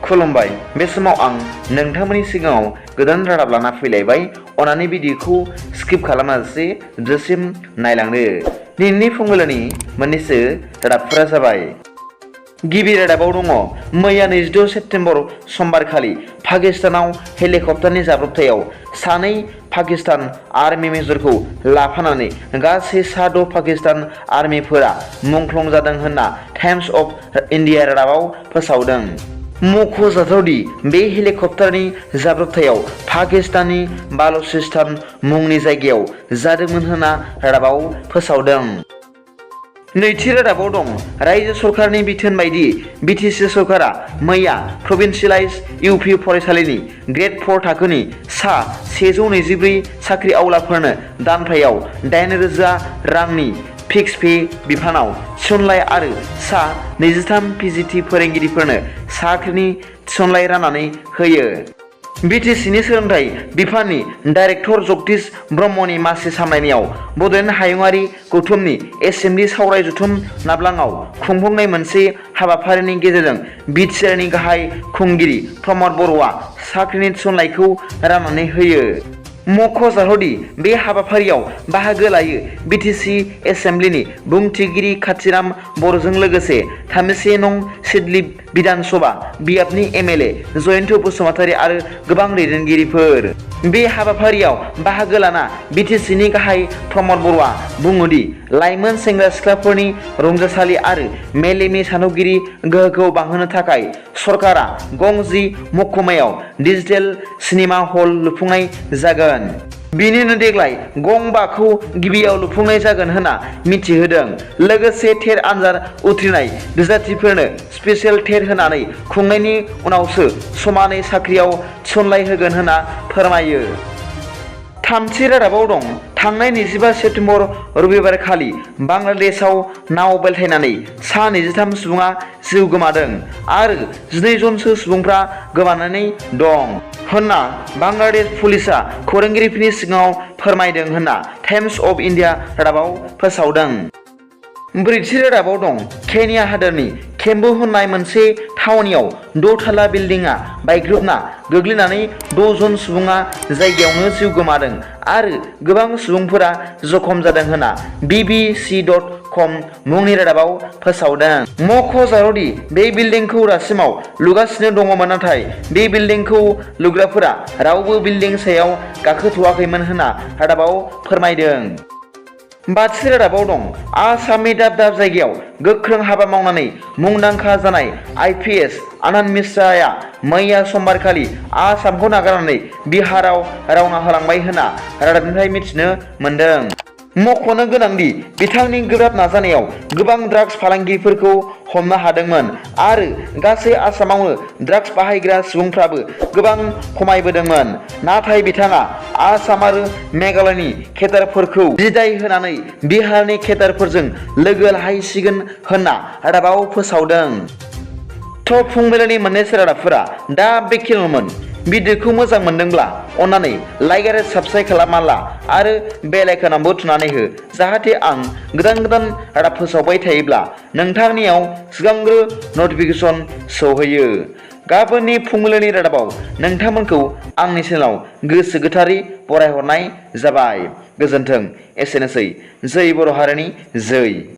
खुलुमबाय बे समाव आं नोंथांमोननि सिगाङाव गोदान रादाब लाना फैलायबाय अनानै भिडिअखौ स्किप खालामाजासे जोबजासिम नायलांदो दिनैनि फुंबिलिनि मोननैसो रादाबफोरा जाबाय गिबि रादाबाव दङ मैया 26 सेप्तेम्बर समबारखालि पाकिस्तानाव हेलिकप्टारनि जाब्रबथायाव सानै पाकिस्तान आर्मि मेजरखौ लाफानानै गासै सा 6 पाकिस्तान आर्मिफोरा मुंख्लं जादों होनना टाइम्स अफ इन्डिया रादाबाव फोसावदों। मख'जाथावदि बे हेलिकप्टारनि जाब्रबथायाव पाकिस्ताननि बालुचिस्तान मुंनि जायगायाव जादोंमोन होनना रादाबाव फोसावदों। नैथि रादाबाव दं रायजो सरकारनि बिथोन बायदि बिटिसि सरकारा मैया प्रभिन्सियेलाइज इउपि फरायसालिनि ग्रेड 4 थाखोनि सा 124 साख्रि आवलाफोरनो दानफायाव 8,000 रांनि फिक्स पे बिफानाव थिसनलाइ आरो सा 23 पिजिटि फोरोंगिरिफोरनो साख्रिनि थिसनलाइ राननानै होयो। बिटिसिनि सोलोंथाइ बिफाननि डाइरेक्टर जगदीश ब्रह्मनि मासि सामलायनायाव बड'लेण्ड हायुङारि गौथुमनि एसेम्बलि सावराय जथुम नाब्लाङाव खुंफुंनाय मोनसे हाबाफारिनि गेजेरजों बिटिआरनि गाहाय खुंगिरि प्रमद बर'आ साख्रिनि थिसनलाइखौ राननानै होयो। मख'जाथावदि बे हाबाफारियाव बाहागो लायो बिटिसि एसेम्बलिनि बुंथिगिरि काथिराम बर'जों लोगोसे 31 नं सिडली बिधान सभा बियाबनि एमएलए जयन्त बसुमतारी आरो गोबां दैदेनगिरिफोर। बे हाबाफारियाव बाहागो लाना बिटिसिनि गाहाय प्रमद बर'आ बुङोदि लाइमोन सेंग्रा सिख्लाफोरनि रंजासालि आरो मेलेमनि सानथौगिरि गोहोखौ बांहोनो थाखाय सरकारा गं 10 महकुमायाव डिजिटेल सिनेमा हल लुफुंनाय जागोन। बिनिनो देग्लाय गं 5खौ गिबियाव लुफुंनाय जागोन होनना मिथिहोदों। लोगोसे टेट आनजाद उथ्रिनाय बिजाथिफोरनो स्पेसियेल टेट होनानै खुंनायनि उनावसो समानै साख्रियाव थिसनलाइ होगोन होनना फोरमायो। थामथि रादाबाव दं थांनाय 25 सेप्तेम्बर रबिबारखालि बांलादेशआव नाव बेलथायनानै सा 23 सुबुङा जिउ गोमादों आरो 12 जनसो सुबुंफ्रा गोमानानै दं होनना बांलादेश पुलिसआ खौरांगिरिफोरनि सिगाङाव फोरमायदों होनना टाइम्स अफ इन्डिया रादाबाव फोसावदों। ब्रैथि रादाबाव दं केनिया हादोरनि केम्बु होननाय मोनसे थावनियाव 6 थाला बिल्डिंआ बायग्रुबना गोग्लैनानै 6 जन सुबुङा जायगायावनो जिउ गोमादों आरो गोबां सुबुंफोरा जखम जादों होनना bbc.com मुंनि रादाबाव फोसावदों। मख'जाथावदि बे बिल्डिंखौ दासिमाव लुगासिनो दङमोन नाथाय बे बिल्डिंखौ लुग्राफोरा रावबो बिल्डिं सायाव गाखोथ'वाखैमोन होनना रादाबाव फोरमायदों। बाथि रादाबाव दं आसामनि दाब दाब जायगायाव गोख्रों हाबा मावनानै मुंदांखा जानाय आइपिएस आनन्द मिश्राया मैया समबारखालि आसामखौ नागारनानै बिहाराव रावना होलांबाय होनना रादाबनिफ्राय मिथिनो मोन्दों। मख'नो गोनांदि बिथांनि गोब्राब नाजानायाव गोबां ड्राग्स फालांगिफोरखौ हमनो हादोंमोन आरो गासै आसामावनो ड्राग्स बाहायग्रा सुबुंफ्राबो गोबां खमायबोदोंमोन। नाथाय बिथाङा आसाम आरो मेघालयनि केडारफोरखौ बिदाय होनानै बिहारनि केडारफोरजों लोगो लाहैसिगोन होनना रादाबाव फोसावदों। थ' फुंबिलिनि मोननैसो रादाबफोरा दा बेखिनिमोन। भिडिअखौ मोजां मोनदोंब्ला अन्नानै लाइक आरो साबस्क्राइब खालामना ला आरो बेल आइकनावबो थुनानै हो जाहाथे आं गोदान गोदान रादाब फोसावबाय थायोब्ला नोंथांनियाव सिगांग्रो नटिफिकेसन सौहैयो। गाबोननि फुंबिलिनि रादाबाव नोंथांमोनखौ आंनि चेनेलाव गोसो गोथारै बरायहरनाय जाबाय। गोजोन्थों। एसेनोसै। जै बर' हारिनि जै।